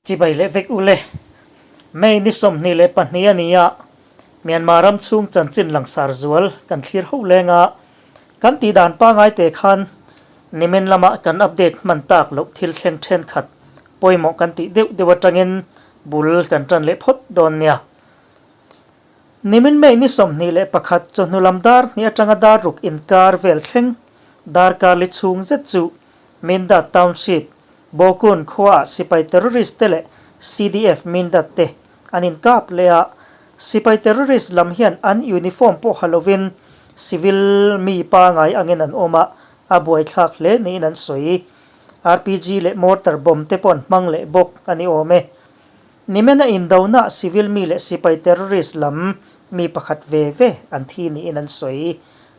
Chibai leh vek u le. May ni 22 a ni a, Myanmar ram chhung chanchin langsar zual kan thlir ho leng a, kan tih dan pangai te khan nimin lama kan update hman tak loh thil thleng thenkhat pawimawh kan tih deuh deuh atangin bul kan tan leh phawt dawn nia. Nimin May ni 21 chawhnu lam dar hnih atanga dar ruk inkar vel thleng darkar li chhung zet chu Mindat Township, Bokun khuaah sipai terrorist te leh CDF Mindat te an inkap leh a, sipai terrorist lam hian an uniform pawh ha lovin civil mi pangai angin an awm a, a buaithlak hle niin an sawi. RPG leh mortar bomb te pawh an hmang leh bawk a ni awm e. Nimena indona civil mi leh sipai terrorist lam mi pakhat ve ve an thi niin an sawi.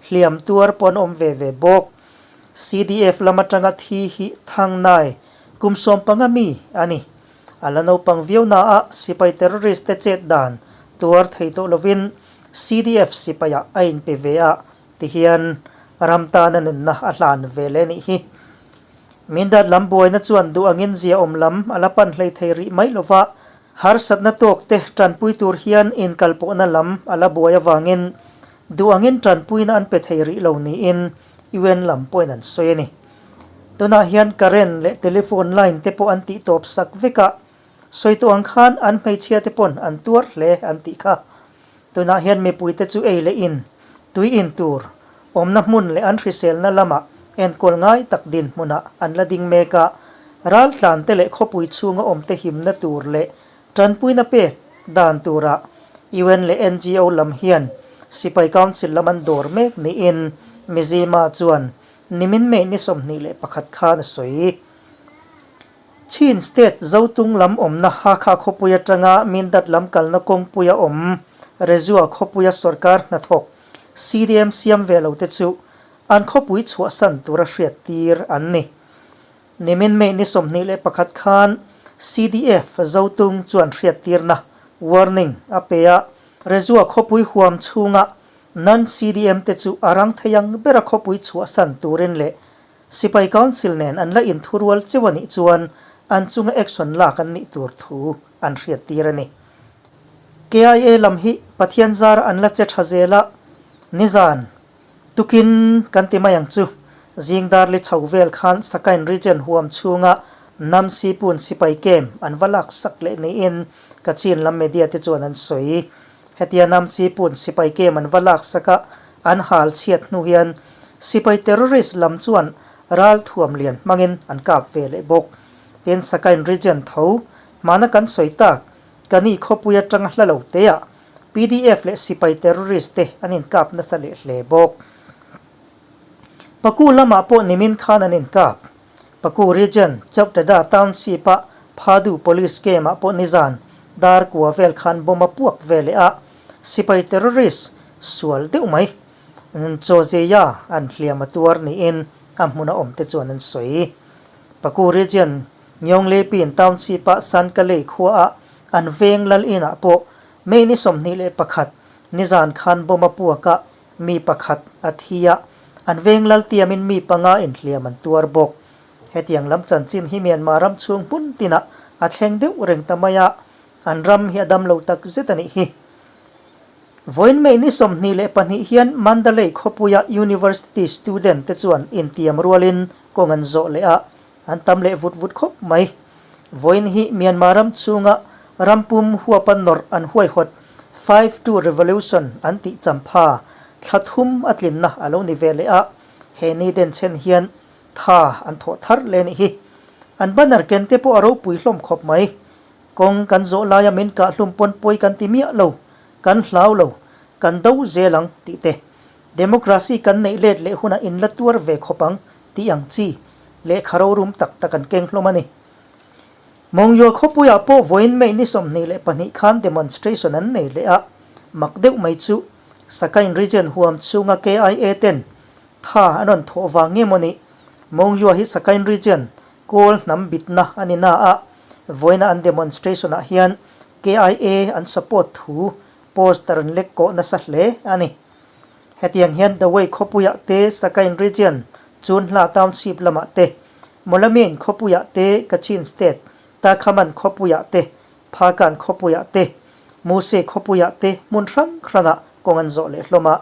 Hliam tuar pawh an awm ve ve bawk. CDF lam atanga thi hi Thangnai, kum 15 mi a ni. A la naupang viau naah sipai terrorist te chet dan tuar thei tawh lovin CDF sipaiah a inpe ve a, tihian ram tana nunna a hlan ve leh nih hi. Mindat lam buaina chuan duh angin ziaawm lam a la pan hlei thei rih mai lova, harsatna tawk te tanpui tur hian inkalpawhna lam a la buai avangin duh angin tanpuina an pe thei rih lo niin UN lam pawhin an sawi a ni. Tunah hian current leh telephone line te pawh an tih tawp sak vek a, sawi tawh ang khan an hmeichhia te pawn an tuar hle an tih kha. Tunah hian mipuite chu ei leh in, tui in tur, awmna hmun leh an hriselna lamah enkawl ngai tak dinhmunah an la ding mek a, raltlante leh khawpui chhunga awmte himna tur leh tanpuina pek dan turah UN leh NGO lam hian Sipai Council lam an dawr mek niin Mizzima chuan nimin May ni 21 khan a sawi. Chin State Zotung lam awmna Hakha khawpui atanga Mindat lam kalna kawngpuia awm Rezua khawpuia sorkar hnathawk CDM siam ve lo te chu an khawpui chhuahsan tura hriat tir an ni. Nimin May ni 21 khan CDF Zotung chuan hriat tirna, warning, a pe a, Rezua khawpui huam chhunga non-CDM te chu a rang thei ang bera khawpui chhuahsan turin leh Sipai Council nen an la inthurual cheu a nih chuan an chunga action lak an nih tur thu an hriattir a ni. KIA lam hi Pathian zara an la che tha zel a, nizan tukin kan ti mai ang chu. Zing darli chho vel khan Sakain Region huam chhunga Namsipun sipai camp an va lak sak leh niin Kachin lam media te chuan an sawi. Hetia Namsipun sipai camp an va lak sak a, An hal chhiat hnu hian sipai terrorist lam chuan ral thuam lian hmangin an kap ve leh bawk. Tin, Sakain region tho hmana kan sawi tak Kani khawpui atanga hla lo teah PDF leh sipai terrorist te an inkap nasa leh hle bawk. Paku lamah pawh nimin khan an inkap. Paku region Chauhtada township-a Phadu police camp-ah pawh nizan dar kua vel khan bomb a puak ve leh a, Sipai terrorist sual deuh mai Nchozeia an hliam a tuar niin a hmuna awmte chuan an sawi. Paku region Nyonglepin township-a Sankalei khuaah an veng lal inah pawh May ni 21 nizan khan bomb a puak a, mi pakhat a thi a, an veng lal tiamin mi panga inhliam an tuar bawk. Hetiang lam chanchin hi Myanmar ram chhung hmun tinah a thleng deuh reng ta mai a, An ram hi a dam lo tak zet a nih hi. Vawiin May ni 22 hian Mandalay khawpuia University student te chuan intiam rualin kawng an zawh leh a, an tam leh vut vut khawp mai. Vawiin hi Myanmar ram chhunga rampum huapa nawrh an huaihawt 5-2 Revolution an tih champha thla thum a tlinna a lo ni ve leh a, he ni denchhen hian tha an thawh thar leh a nih hi. An banner ken te pawh a ropui hlawm khawp mai. Kawng kan zawh laia min kah hlum pawn pawi kan ti miah lo, kan hlau lo, kan do zel ang tih te, democracy kan neih let leh hunah in la tuar ve khawp ang tih ang chi lehkha rorum tak tak an keng hlawm a ni. Mawngyaw khawpuiah pawh vawiin May ni 22 khan demonstration an nei leh a, mak deuh mai chu Sakain region huam chhunga KIA ten tha an rawn thawh vang nge maw ni, Mawngyaw hi Sakain region Kawl hnam bitna a ni na a, vawiina an demonstration ah hian KIA an support thu poster an lek kawh nasa hle a ni. Hetiang hian Dawei khawpuiah te Sakain Region, Chunhla Township lamah te, Mawlamyein khawpuiah te Kachin State, Takhaman khawpuiah te, Phakan khawpuiah te, Muse khawpuiah te hmun hrang hrangah kawng an zawh leh hlawm a.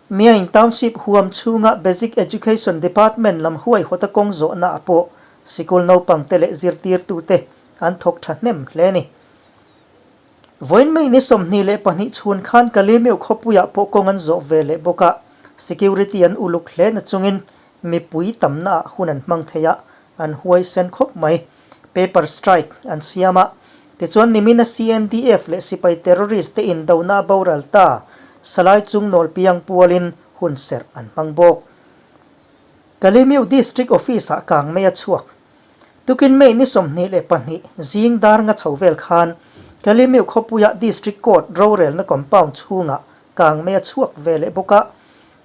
Myain Township huam chhunga Basic Education Department lam huaihawta kawng zawhnaah pawh sikul naupangte leh zirtirtute an thawk thahnem hle a ni. Vawiin May ni 22 chhun khan Kalemeu khawpuiah pawh kawng an zawh ve leh bawk a, security an uluk hle na chungin mipui tamnaah hun an hmang thei a, an huaisen khawp mai. Paper strike an siam a, tichuan nimina CNDF leh sipai terrorist te indona a boral ta, Salai chung nawl piang pualin hun serh an hmang bawk. Kalemeu District Office-ah kang mai a chhuak. Tukin May ni 22 zing dar nga chho vel khan Kalemeu khawpuia District Court rorelna compound chhungah kang mai a chhuak ve leh bawk a,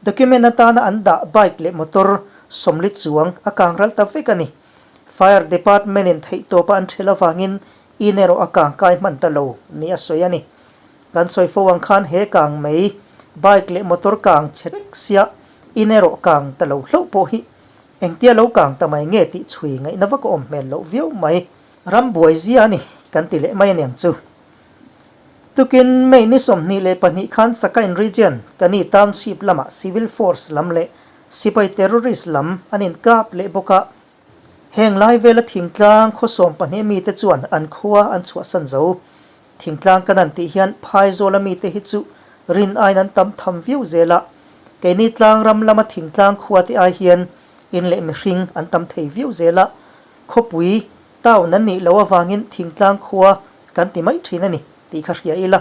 document atana an dah bike leh motor 40 chuang a kang ral ta vek a ni. Fire Department in theihtawpa an ṭhel avangin in erawh a kang kai hman ta lo ni a sawi a ni. Kan sawi fo ang khan he kang mai bike leh motor kang chhe vek sia in erawh kang ta lo hlauh pawh hi Engtia lo kang ta mai nge tih chhui ngaihna vak a awm hmel loh viau mai. Ram buai zia a ni kan ti leh mai aniang chu. Tukin May ni 22 khan Sakain Region, Kani Township lamah Civil Force lam leh sipai terrorist lam an inkap leh bawk a. Heng lai vela thingtlang khaw 12 mite chuan an khua an chhuahsan zo. Thingtlang kan han tih hian Phaizawla mite hi chu rin aiin an tam tham viau zel a, keini tlang ram lama thingtlang khua te ai hian in leh mihring an tam thei viau zel a, khawpui, town, an nih loh avangin thingtlang khua kan ti mai thin a ni tih kha hria ila.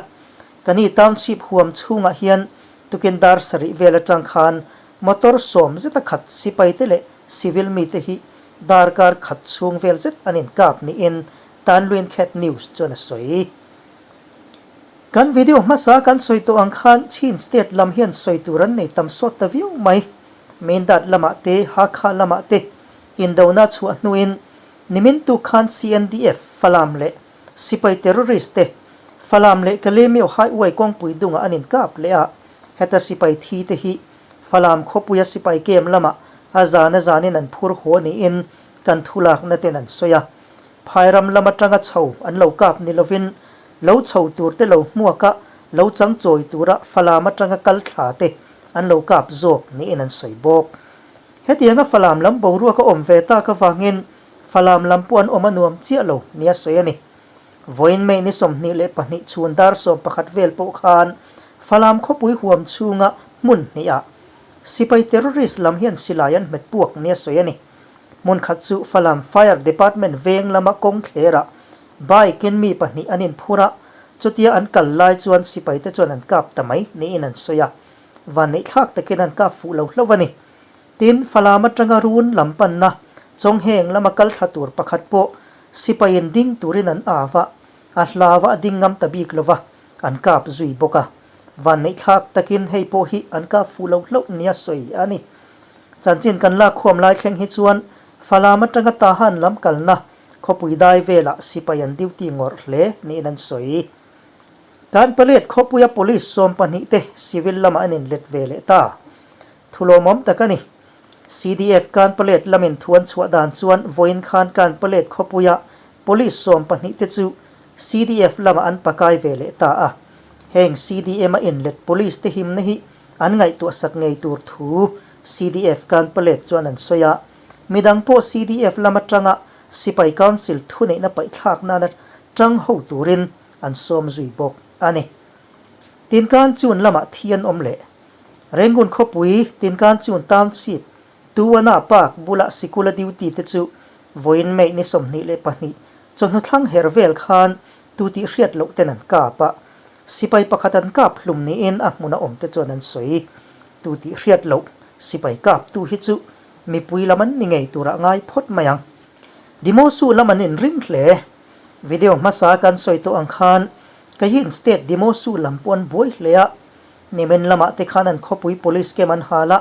Kani township huam chhungah hian tukin dar sarih vel atang khan motor 10 zeta khat sipai te leh civil mite hi darkar khat chhung vel zet an inkap niin Tanluin Khet News chuan a sawi. Kan video hmasa kan sawi tawh ang khan Chin State lam hian sawi tur an nei tam sawt ta viau mai. Mindat lamah te, Hakha lamah te indona chhuah hnuin nimin tuk khan CNDF, Falam leh sipai terrorist te Falam leh Kalemyo Highway kawngpui dungah an inkap leh a, heta sipai thi te hi Falam khawpuia sipai kem lamah a zan a zanin an phur haw niin kan thulakna ten an sawi a. Phairam lam atanga chho an lo kap ni lovin lo chho tur te lo hmuak a, lo chang chawi tura Falam atanga kal thla te an lo kap zawk niin an sawi bawk. Hetianga Falam lam boruak a awm ve tak avangin Falam lam pawh an awm a nuam chiah lo nia sawi a ni. Vawiin May ni 22 chhun dar 11 vel pawh khan Falam khawpui huam chhunga hmun hnihah sipai terrorist lam hian silai an hmet puak nia sawi a ni. Hmun khat chu Falam Fire Department veng lama kawng thlerah bike in mi pahnih an inphur a, chutia an kal lai chuan sipai te chuan an kap ta mai niin an sawi a, vanneihthlak takin an kap fuh lo hlauh a ni. Tin, Falam atanga run lam panna Chawngheng lama kal thla tur pakhat pawh sipaiin ding turin an av a, a hlau a ding ngam ta bik lova an kap zui bawk a. Vanneihthlak takin hei pawh hi an kap fuh lo hlauh nia sawi a ni. Chanchin kan lak khuam lai thleng hi chuan Falam atanga Tahan lam kalna khawpui dai velah sipai an duty ngawrh hle niin an sawi. Kan Paliat khawpuia police 12 te civil lamah an inlet ve leh ta. Thulawmawm tak a ni. CDF Kan Paliat lamin thu an chhuah dan chuan vawiin khan Kan Paliat khawpuia police 12 te chu CDF lamah an pakai ve leh ta a. Heng CDM a inlet police te himna hi An ngaihtuah sak ngei tur thu CDF Kanpalet chuan an sawi a, midang pawh CDF lam atanga Sipai Council thuneihna paihthlak nana tang ho turin an sawm zui bawk a ni. Tinkan chun lamah thi an awm leh. Rangoon khawpui Tinkan chun Township Tuana Park bulah sikula duty te chu vawiin May ni 22 chawhnu thlang her vel khan Tu tih hriat loh ten an kap a, sipai pakhat an kap hlum niin a hmuna awm te chuan an sawi. Tu tih hriat loh sipai kap tu hi chu mipui lam an ni ngei turah ngai phawt mai ang. Dimosu lam an inring hle. Video hmasa kan sawi tawh ang khan Kayin State Dimosu lam pawh an buai hle a, nimin lamah te khan an khawpui police camp an hal a,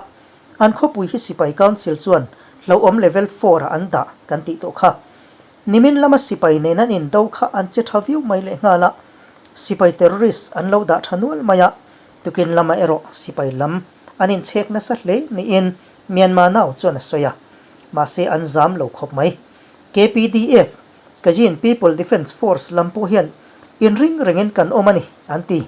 an khawpui hi sipai council chuan hlauhawm level four ah an dah kan tih tawh kha. Nimin lama sipai nen an indo kha an che tha viau mai lehnghal a, sipai terrorist an lo dah tha nual mai a, tukin lama erawh sipai lam an inchhek nasa hle niin Myanmar nau chuan a sawi a, mahse an zam lo khawp mai. KPDF, Kachin People Defence Force lam pawh hian inring rengin kan awm a ni, an ti.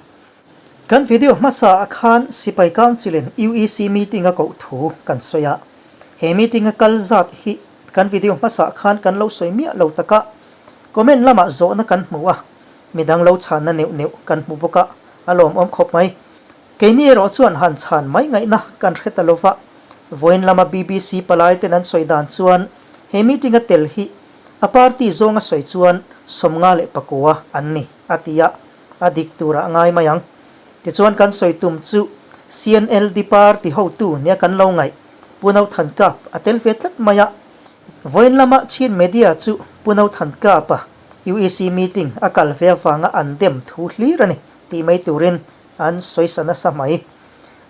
Kan video hmasa ah khan Sipai Council in UEC meeting a koh thu kan sawi a, he meeting a kal zat hi kan video hmasa ah khan kan lo sawi miah lo tak a, comment lamah zawhna kan hmu a, midang lo chhanna neuh neuh kan hmu bawk a, a lawmawm khawp mai. Keini erawh chuan han chhan mai ngaihna kan hre ta lova, vawiin lama BBC palai ten an sawi dan chuan he meeting a tel hi a party zawnga sawi chuan 59 an ni, a ti a. A dik turah ngai mai ang. Tichuan kan sawi tum chu CNLD party hotu nia kan lo ngaih Pu No Than Kap a tel ve tlat mai a. Vawiin lama Chin media chu Pu No Than Kap a UEC meeting a kal ve avanga an dem thu hlir a ni tih mai turin an sawi sa nasa mai.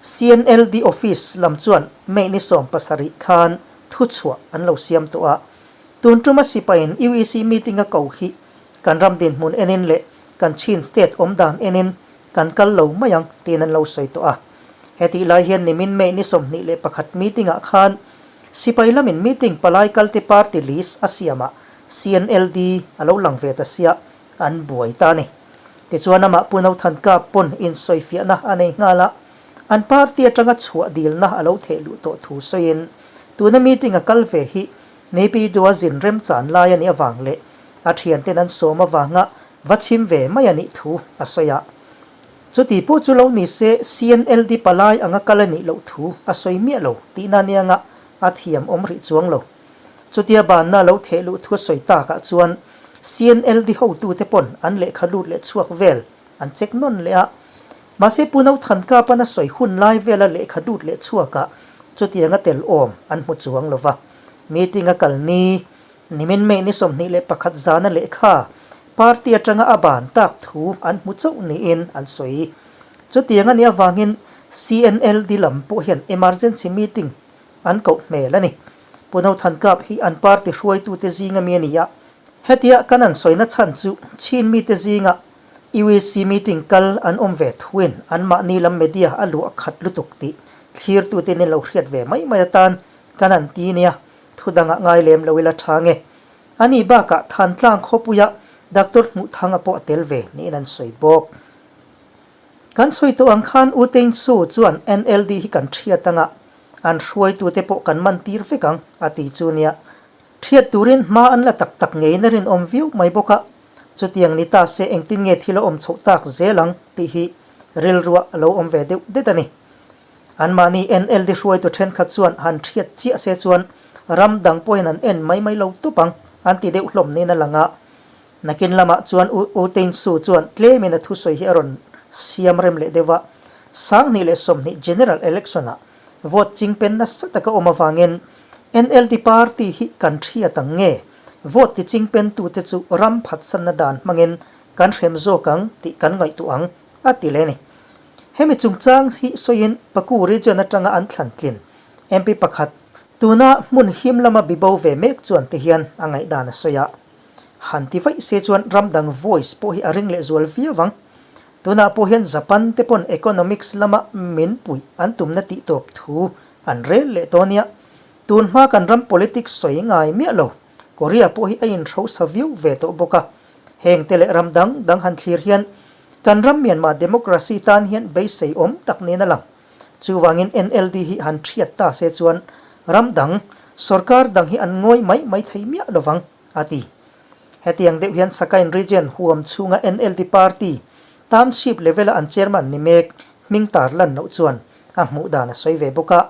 CNLD office lam chuan May ni 17 khan thuchhuah an lo siam tawh a. Tun tuma sipaiin UEC meeting a ko hi Kan ram dinhmun enin leh kan Chin state awm dan enin kan kal lo mai ang tiin an lo sawi tawh a. Hetih lai hian nimin May ni 21 meeting-ah khan sipai lamin meeting palai kalte party list a siamah CNLD a lo lang ve ta sia an buai ta a ni. Tichuan amah Pu No Than Kap pawn insawifiahna a nei nghal a, an party atanga chhuah dilna a lo theh luh tawh thu sawiin tuna meeting a kal ve hi Naypyidaw zin remchan lai a nih avang leh a thianten an sawm avanga va chhim ve mai a nih thu a sawi a. Chuti pawh chu lo ni se CNLD palai anga kal a nih loh thu a sawi miah lo tihna anianga a thiam awm rih chuang lo. Chutia banna lo theh luh thu a sawi takah chuan CNLD hotute pawn an lehkha lut leh chhuak vel an check nawn leh a. Mahse Pu No Than Kapan a sawi hun lai vela lehkha lut leh chhuakah chutianga tel awm an hmu chuang lo va. Meeting a kal ni, nimin May ni 21 zana lehkha party atanga a ban tak thu an hmu chauh niin an sawi. Chutiang a nih avangin CNLD lam pawh hian emergency meeting an koh hmel a ni. Pu No Than Kap hi an party hruaitute zinga mi a ni a. Hetia kan an sawina chhan chu Chin mite zinga UEC meeting kal an awm ve thuin anmahni lam media a luah khat lutuk tih thlirtute in lo hriat ve mai mai atan kan han ti nia, thu dangah ngai lem lo ila tha nge. Ani bakah Thantlang khawpuia Doctor Hmuhthanga pawh a tel ve niin an sawi bawk. Kan sawi tawh ang khan U Tein Su chuan NLD hi kan thiat anga an hruaitute pawh kan man tir vek ang a ti chu nia. Thiat turin hma an la tak tak ngeiin a rinawm viau mai bawk a, chutiang ni ta se engtin nge thil a awm chhoh tak zel ang tih hi rilruah a lo awm ve deuh det a ni. Anmahni NLD hruaitu thenkhat chuan han thiat chiah se chuan ram dang pawhin an en mai mai lo tawp ang an ti deuh hlawm niin a lang a. Nakin lamah chuan U Tein Su chuan tlemin a thusawi hi a rawn siam rem leh deuh a, 2020 General Election-ah vote chingpen nasa taka awm avangin NLD party hi kan thiat ang nge vote ti chingpen tute chu ram phatsanna dan hmangin kan hrem zawk ang tih kan ngaihtuah ang a ti leh a ni. Hemi chungchang hi sawiin Paku region atanga an thlan tlin MP pakhat tuna hmun him lama bibo ve mek chuan ti hian a ngaihdan a sawi a. Han ti vaih se chuan ram dang voice pawh hi a ring leh zual viau ang. Tunah pawh hian Japan te pawn economics lama min puih an tumna tih tawp thu an rel leh tawh ania. Tun hma kan ram politics sawi ngai miah lo. Korea pawh hi a inhrosa viau ve tawh bawk a. Heng te leh ram dang dang han thlir hian Kan ram Myanmar democracy tan hian beisei awm tak niin a lang. Chuvangin NLD hi han thiat ta se chuan ram dang, sorkar dang hi an ngawi mai mai thei miah lovang, a ti. Hetiang deuh hian Sakain region huam chhunga NLD party township level-a an chairman ni mek hming tar lan loh chuan a hmuh dan a sawi ve bawk a.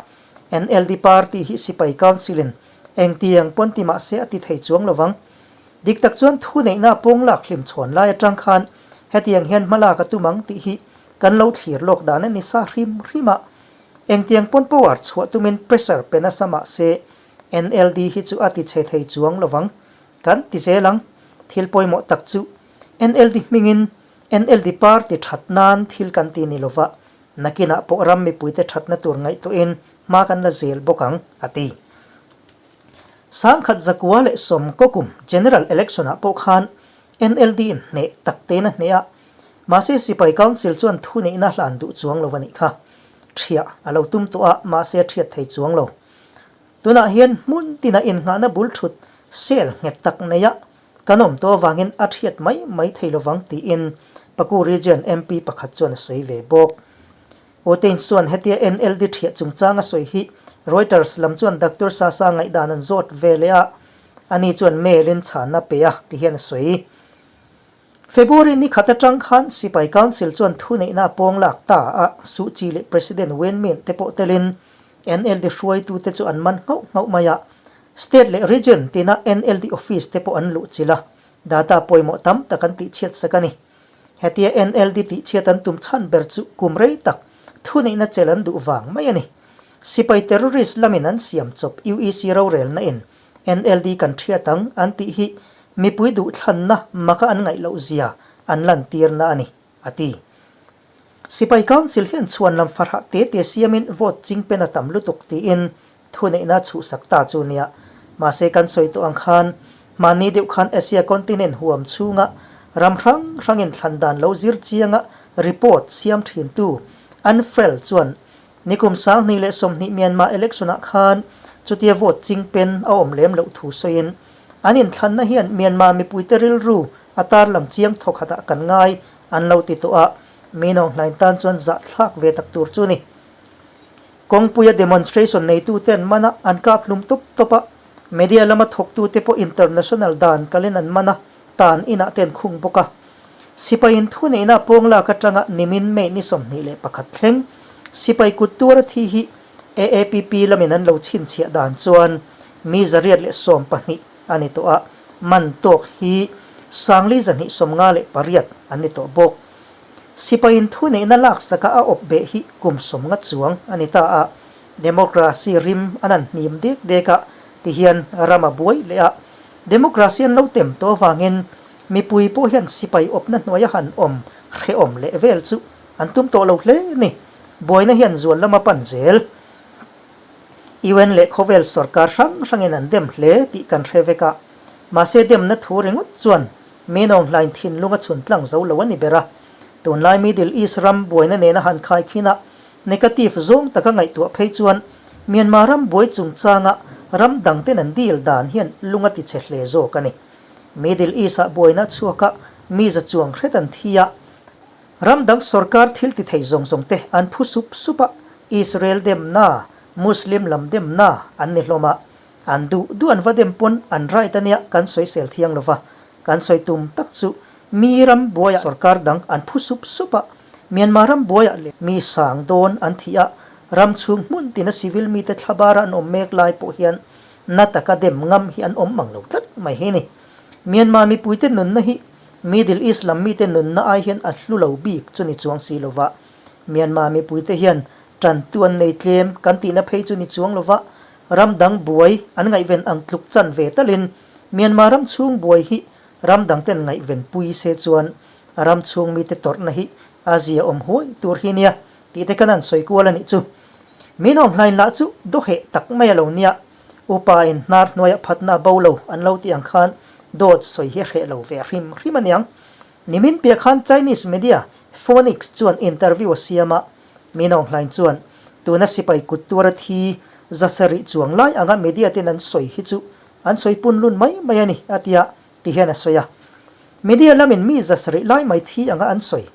NLD party hi sipai council-in engtiang pawn ti mah se a ti thei chuang lovang. Dik tak chuan thu neihna pawng lak hlim chhuan lai atang khan hetiang hian hma lak a tum ang tih hi kan lo thlir lawk dan a ni sa hrim hrim a. Engtiang pawn power chhuah tumin pressure pe nasa mah se NLD hi chu a ti chhe thei chuang lovang kan ti zel ang. Thil pawimawh tak chu NLD hmingin NLD party that nan thil kan ti ni lova nakinah pawh ram mipuite thatna tur ngaihtuahin hma kan la zel bawk ang, a ti. 1990 kum General Election ah pawh khan NLD in hneh tak tein a hneh a, mahse Sipai Council chuan thuneihna hlan duh chuang lo a nih kha. Thiah a lo tum tawh a, mahse a thiat thei chuang lo. Tunah hian hmun tina innghahna bul thut sel nghet tak neia. Kan awm tawh avangin a thiat mai mai thei lovang tiin Paku Region MP pakhat chuan a sawi ve bawk. U Thein chuan hetia NLD thiah chungchang a sawi hi Reuters lam chuan Doctor Sasa ngaihdan an zawt ve leh a, ani chuan mail in chhanna pe a ti hian a sawi. February ni khat atang khan Sipai Council chuan thuneihna a pawng lak ta a, Suu Kyi leh President Win Myint te pawh telin NLD hruaitute chu an man nghauh nghauh mai a, State leh Region tina NLD office te pawh an luhchilh a, data pawimawh tam tak an tihchhiat sak a ni. Hetia NLD tihchhiat an tum chhan ber chu kum rei tak thuneihna chelh an duh vang mai a ni. Sipai terrorist lamin an siam chawp UEC rorelna in NLD kan thiat ang an tih hi mipui duhthlanna maka an ngaih loh zia an lantirna a ni, a ti. Sipai Council hian chhuan lam farhah te te siamin vote chingpen a tam lutuk tiin thuneihna chhuhsak ta chu nia. Mahse kan sawi tawh ang khan hmanni deuh khan Asia continent huam chhunga ram hrang hrangin thlan dan lo zir chianga report siam thintu Anfrel chuan Nikum 2020 Myanmar election-ah khan chutia vote chingpen a awm lem loh thu sawiin, an inthlanna hian Myanmar mipuite rilru a tarlang chiang thawkhatah kan ngai an lo ti tawh a, mi nawnghlain tan chuan zahthlak ve tak tur chu ni. Kawngpuia demonstration neitute an man a, an kap hlum tawp tawp a, media lama thawktute pawh international dan kalin an man a, tan inah te an khung bawk a. Sipaiin thuneihna pawng lak atanga nimin May ni 21 thleng sipai kut tuara thi hi AAPP lamin an lo chhinchhiah dan chuan mi 112 a ni tawh a, man tawk hi 4,258 an ni tawh bawk. Sipaiin thuneihna laksaka a awp beh hi kum 50 chuang a ni ta a, democracy rim an han hnim dek dek a tihian ram a buai leh a, democracy an lo tem tawh avangin mipui pawh hian sipai awpna hnuaia han awm hrehawm leh vel chu an tum tawh lo hle a ni. Buaina hian zual lama pan zel. UN leh khawvel sorkar hrang hrangin an dem hle tih kan hre vek a, mahse demna thu ringawt chuan Minawng hlain thinlung a chhun tlang zo lo a ni ber a. Tunlai Middle East ram buaina nena han khai khin a, negative zawng taka ngaihtuah phei chuan Myanmar ram buai chungchanga ram dangten an deal dan hian lung a tichhe hle zawk a ni. Middle East-ah buaina a chhuak a, mi za chuang hret an thi a. Ram dang sorkar thil ti thei zawng zawng te an phu sup sup a, Israel demna, Muslim lam demna an ni hlawm a. An duh duh an va dem pawn an right a nia kan sawisel thiang lo va. Kan sawi tum tak chu mi ram buaiah sorkar dang an phu sup sup a, Myanmar ram buaiah leh mi sang dawn an thih a, ram chhung hmun tina civil mite thlabara an awm mek lai pawh hian na taka dem ngam hi an awm mang lo tlat mai hi ni. Myanmar mipuite nunna hi Middle East lam mite nunna ai hian a hlu lo bik chu ni chuang si lo va. Myanmar mipuite hian tantu an nei tlem kan tihna phei chu ni chuang lo va, ram dang buai an ngaihven ang tluk chan ve talin Myanmar ram chhung buai hi ram dangten ngaihven pui se chuan a ram chhung mite tawrhna hi a zia awm huai tur hi nia tih te khan an sawi kual a nih chu. Min awm hlain lah chu dawheh tak mai a lo nia, upa in hnar hnuaiah phatna a bo lo an lo tih ang khan dawt sawi hi a hreh lo ve hrim hrim a niang. Nimin piah khan Chinese media Phoenix chuan interview a siam a, Min Aung Hlaing chuan tuna sipai kut tuara thi 700 chuang lai anga media ten an sawi hi chu an sawi pun lun mai mai a ni a tia ti hian a sawi a. Media lamin mi 700 lai mai thi anga an sawi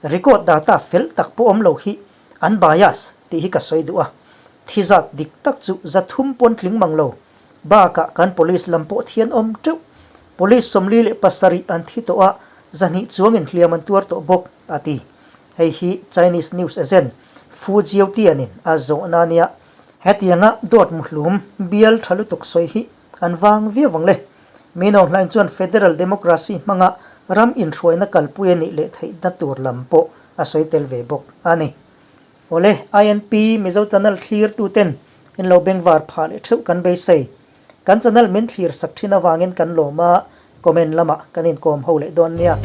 record data fel tak pawh awm lo hi an bias tih hi ka sawi duh a. Thi zat dik tak chu 300 pawn tling mang lo bakah kan police lam pawh thian awm teuh. Police 47 an thi tawh a, 200 chuangin hliam an tuar tawh bawk a ti. Hei hi Chinese news agent Fu Jiaotian-in a zawhna a nia. Hetianga dawt muhlum bial tha lutuk sawi hi an vang viau ang le. Minawng hlain chuan Federal Democracy hmanga ram inhruaina kalpui a nih leh theihna tur lam pawh a sawi tel ve bawk a ni. Awle, INP Mizo channel thlirtuten in lo bengvar phah leh theuh kan beisei. Kan channel min thlir sak thin avangin kan lawm a, comment lamah kan inkawm ho leh dawn nia.